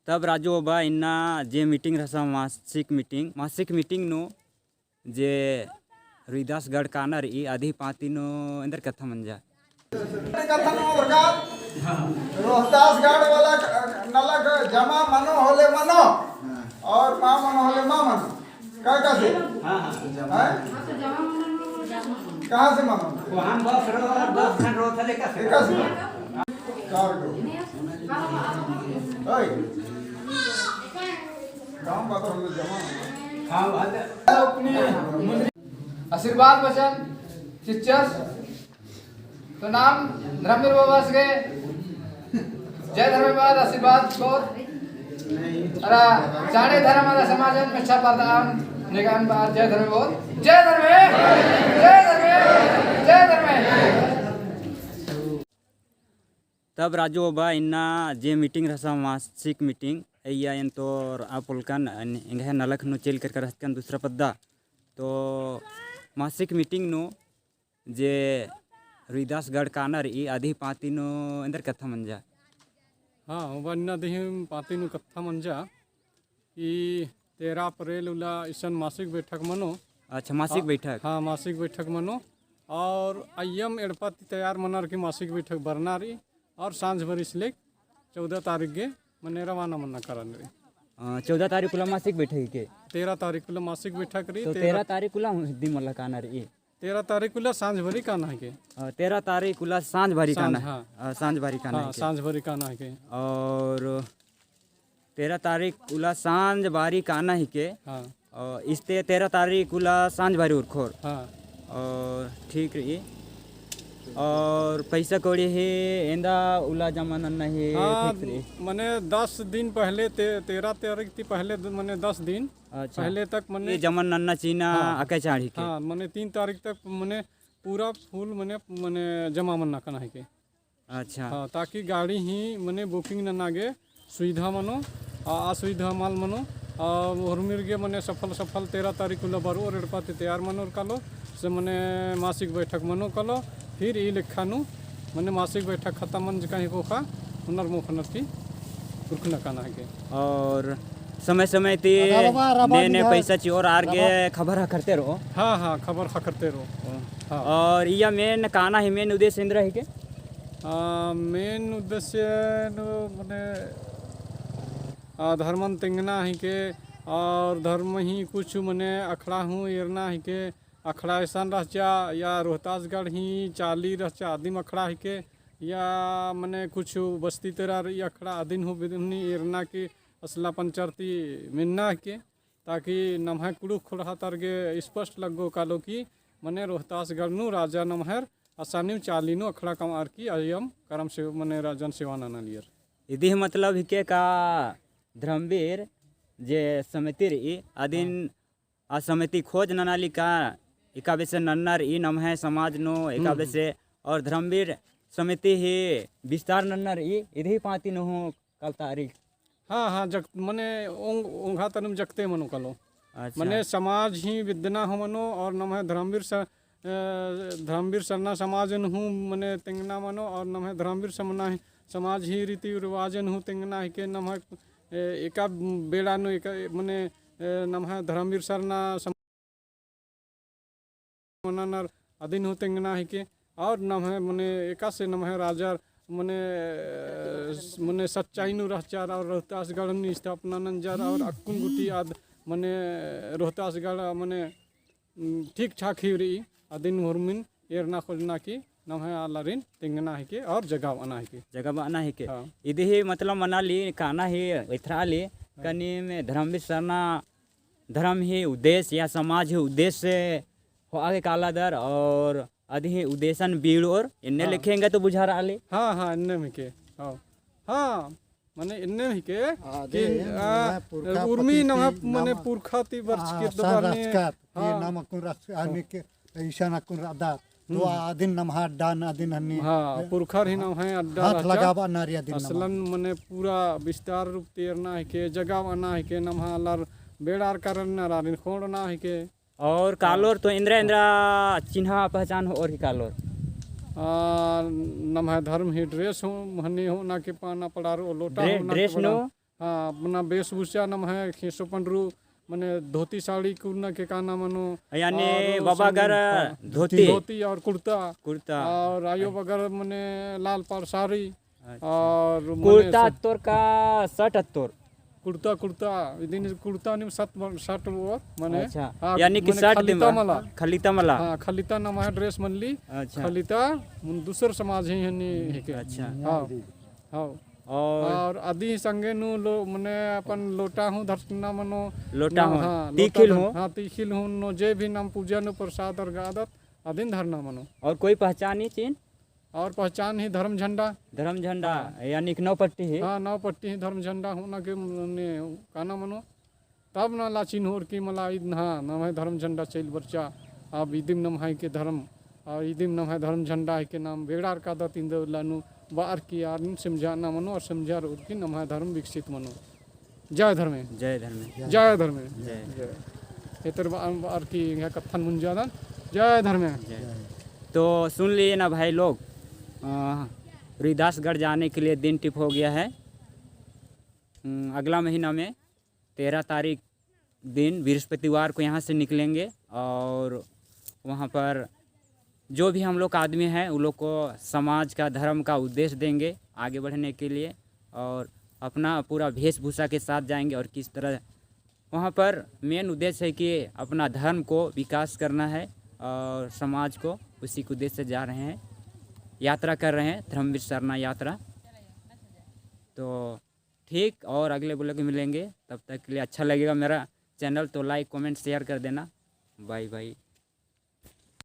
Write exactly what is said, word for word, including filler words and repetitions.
तब राजू बाबा, इन्ना जे meeting रहचा, मासिक meeting, मासिक meeting नू जे रुइदासगढ़ काना रई, अदी पाती नू एन्देर कत्था मंजा। कत्था नू ओरका, रोहतासगढ़ वाला क-, नलख जमा मनो होले मनो, और मा मनो होले मा मनो। का, का से? हाँ, हाँ। हैं? कहाँ से मनो? वहाँ बस रो, बस खन रो था, लेकर से। लेकर से। चार गो। ओए। गाँव का तो हम लोग जमा। हाँ, बात है। अपनी आशीर्वाद वचन, शिक्षक, तो नाम धर्मेस बाबस गे जय धर्मेस बाबस आशीर्वाद बओत। अरा चाड़े धर्म अरा समाजन मेच्छा परदन नेगन बार जय धर्मेस बओत। जय धर्मेस, जय धर्मेस, जय धर्मेस। तब राजू बाबा, इन्ना जे meeting रहचा, मासिक meeting, अइय्या एन तो रआ पोलकन, एन एंग्है नलख नू चेल केरका रहचकन दूसरा पद्दा। तो मासिक meeting नू जे रुइदासगढ़ काना रई, अदी पाती नू एन्देर कत्था मंजा। हाँ, ओबा इन्ना अदी पाती नू कत्था मंजा। ई तेरह अप्रैल उल्ला इसन मासिक बैठक मनो। अच्छा, मासिक हाँ, बैठक। हाँ, मासिक बैठक मनो। और अइय्यम एड़पा ती तैयार मनर की मासिक बैठक बरना रई। और सांझ बरिस लेक चौदह तारीख गे मने रवाना मन्ना करन रई। अ, चौदह तारीख उल्ला मासिक बैठक के? तेरह तारीख उल्ला मासिक बैठक रई, तो तेरह तेरह तारीख उल्ला हूँ दिम उल्ला काना रई? तेरह तारीख उल्ला सांझ भरी काना हिके। अ, तेरह तारीख उल्ला सांझ भरी सांझ, काना, हाँ। अ, सांझ भरी काना हाँ, हिके। सांझ भरी काना हिके। और तेरह तारीख उल्ला सांझ बारी काना हिके। हाँ। और इस्ते तेरह तारीख उल्ला सांझ बारी उरखोर। हाँ। और ठीक रई। और पैसा कौड़ी ही एन्दा उल्ला जमा नन्ना ही हाँ, fix रई। मने दस दिन पहले ते-, तेरह तारीख ती पहले द-, मने दस दिन अच्छा। पहले तक मने ये जमा नन्ना चीना हाँ। अक्का चाड़ हिके। हाँ, मने तीन तारीख तक मने पूरा full मने, मने जमा मन्ना काना हिके। अच्छा। हाँ, ताकि गाड़ी ही मने booking नना गे सुविधा मनो, आ, असुविधा मल मनो, आ, होरमर गे मने सफल सफल तेरह तारीख उल्ला बरओर एड़पा ती तैयार मनोर कालो, से मने मासिक बैठक मनो कालो, फिर ई लेखा नू मने मासिक बैठक खतम मंजका ही कोखा, हुनर मोखनर की उरखना काना हिके। और समय समय ती अरा बाबा, अरा बाबा ने, ने निधार। पैसा चिओर आर गे अरा बाबा। खबर ख़क्खरते रओ। हाँ, हाँ, खबर ख़क्खरते रओ। ओ। हाँ। और इया main काना ही main उद्देश्य एन्दरा हिके? आ, main उद्देश्य नू मने, आ, धर्मन तेंगना हिके और धर्म ही कुछ मने अखड़ा हूँ एरना हिके। अखड़ा एसन रहचा या रोहतासगढ़ ही चाली रहचा अदिम अखड़ा हिके या मने कुछ बस्ती तेरा रई अखड़ा अदिन हूँ बिदनी एरना के असला पंचर ती मेन्ना हिके। ताकि नम्है कुँड़ुख़ ख़ोंड़हा तर गे स्पष्ट लग्गो कालो कि मने रोहतासगढ़ नू राजा नम्हैर असानिम चाली नू अखड़ा कमअर की अइय्यम करम से मने राजन सेवा ननालियर। इदी ही मतलब हिके का धर्मवीर जे समिति रई अदिन हाँ। आ समिति खोज ननाली का एका बेसे नन्ना रई नम्है समाज नू एका हम्म, हम्म। बेसे और धर्मवीर समिति ही विस्तार नन्ना रई इदी ही पाती नू हूँ काल तारीख। हाँ, हाँ, जक-, मने ओंग-, ओंघा तनिम जकते मनो कालो। अच्छा। मने समाज ही बिद्दना हूँ मनो और नम्है धर्मवीर स-, अ, धर्मवीर सरना समाजन हूँ मने तेंगना मनो और नम्है धर्मवीर समना ही, समाज ही रीति रिवाजन हूँ तेंगना हिके नम्है, ए, एका बेड़ा नू एका, मने, ए, नम्है धर्मवीर सरना सम- मनानर अदिन हूँ तेंगना हिके। और नम्है मने एकासे नम्है राजार मने, मने सच्चाई नू रहचर और रोहतासगढ़ नू स्थापना नंजर और अक्कुन गूटी आद मने रोहतासगढ़ मने ठीक ठाक ही रई। अदिन होरमिन एरना खोजना की नम्है आलारिन तेंगना हिके और जगाबअना हिके। जगाबअना हिके। हाँ। इदी ही मतलब मनाली काना ही एथराली हाँ। कनी में धर्मवीर सरना धर्म ही उद्देश्य या समाज ही उद्देश्य होआ गे काला दर और अदी ही उद्देश्यन बीड़ और इन्ने हाँ। लिखेंगे तो बुझारआली। हाँ, हाँ, इन्ने में के। हाँ। हाँ, मने इन्ने में के हाँ, कि, दे, आ, नम्है पुरखा उर्मी पति नम्है ती मने नाम पुरखा ती बरचकी हाँ, दबाने। सन रचका, ती हाँ। नाम अक्कुन रच-, आने के, ईशान अक्कुन रअदत। तो हम्म। अदिन नम्है अड्डा न अदिन हन्नी। हाँ, पुरखर ही नम्है अड्डा हाथ रहचा। लगाबअना रई अदिन नम्है। असलन मने पूरा विस्तार रूप ती एरना हिके, जगाबअना हिके, नम्है आलर बेड़ार करना आरिन खोंड़ना हिके। और कालोर तो एन्दरा एन्दरा चिन्हा पहचान होओर ही कालोर। आ, नम्है धर्म ही dress हूँ, हन्नी हूँ ना के पाना पड़ार ओ लोटा dress, हूँ ना के dress पड़ा। नो? हाँ, अपना वेशभूषा नम्है खेसो पंडरू, मने धोती साड़ी कुरना के का नाम मनो, यानी और बाबा संग-, गर हाँ, धोती। धोती और कुर्ता। कुर्ता। और आयो बगर मने लाल पाड़ साड़ी। अच्छा। और मने कुर्ता सब अत्तोर का शर्ट अत्तोर? कुर्ता, कुर्ता, इदिन कुर्ता निम शर्ट ब-, शर्ट और मने, अच्छा। हाँ, यानी कि मने शर्ट खलिता दिम-, मला। खलिता मला। हाँ, खलिता नम्है ड्रेस मनली। अच्छा। खलिता, मुन दूसर समाज ही हनी हेके। अच्छा। हाँ, हाँ। और और अदी संगे नू लो-, मने अपन लोटा हूँ धरना मनो। लोटा ना, हूँ, हाँ, लोटा तीखिल धर-, हूँ। हाँ, तीखिल हूँ, नो जे भी नाम पूजा नू प्रसाद और गादत, अदिन धरना मनो। और कोई पहचानी चिन्ह? और पहचान ही धर्म झंडा। धर्म झंडा, हाँ। यानी कि नौ पट्टी ही? हाँ, नौ पट्टी ही धर्म झंडा हूँ ना के मने काना मनो। तब ना ला चिन्होर की मला ईद नम्है, नम्है धर्म झंडा चइल बरचा, अब इदिम नम्है के धर्म, और इदिम नम्है धर्म झंडा हेके नाम बेड़ार कादत इन्दो उल्ला नू बअर की आरिन समझाना मनो और समझार उर की नम्है धर्म विकसित मनो। जय धर्मे। जय धर्मे। जय धर्मे। जय। जय। एतर बअर, बअर की यह कत्थन मुंजादन। जय धर्मे। जय। तो सुन लिए ना भाई लोग, अ, रविदासगढ़ जाने के लिए दिन टिप हो गया है। हम्म, अगला महीना में तेरह तारीख दिन बृहस्पतिवार को यहाँ से निकलेंगे और वहाँ पर जो भी हम लोग का आदमी है, उन लोग को समाज का, धर्म का उपदेश देंगे आगे बढ़ने के लिए, और अपना पूरा वेशभूषा के साथ जाएंगे और किस तरह वहाँ पर मेन उद्देश्य है कि अपना धर्म को विकास करना है और समाज को, उसी के उद्देश्य से जा रहे हैं, यात्रा कर रहे हैं, धर्मवीर सरना यात्रा। तो ठीक, और अगले vlog में मिलेंगे, तब तक के लिए अच्छा लगेगा मेरा channel तो like, comment, share कर देना। Bye bye।